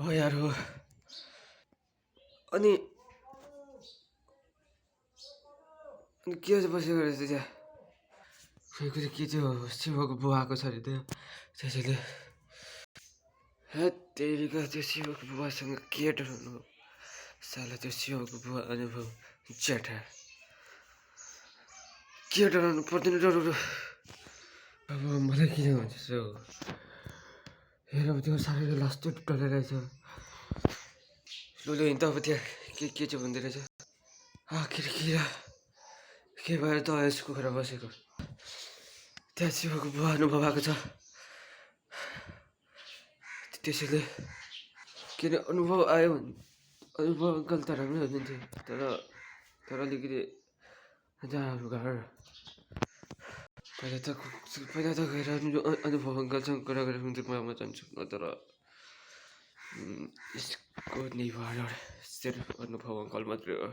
हो यार हो। अनि के बसेको रहेछ त्यहाँ खोइ के थियो शिवको बुवाको छ अरे त्यो त्यसैले हेत्तेरिका त्यो शिवको बुवासँग के डराउनु साला त्यो शिवको बुवा अनुभव ज्याठा के डराउनु पर्दैन डराउनु अब मलाई किन भन्छ हेर अब त्यो साह्रै लास्ट डराइरहेछ लु हिँड्दा अब त्यहाँ के चाहिँ भन्दै रहेछ आखिर के भएर त यसको कुरा बसेको त्यहाँ शिवको बुवा अनुभव भएको छ त्यसैले किन अनुभव आयो भने अनुभव अङ्कल त राम्रै हुनुहुन्थ्यो तर अलिकति जहाँ घर पहिला त गएर अनुभव अङ्कलसँग कुरा गरेर मजामा जान्छु तर यसको निवारण सिर्फ अनुभव अङ्कल मात्रै हो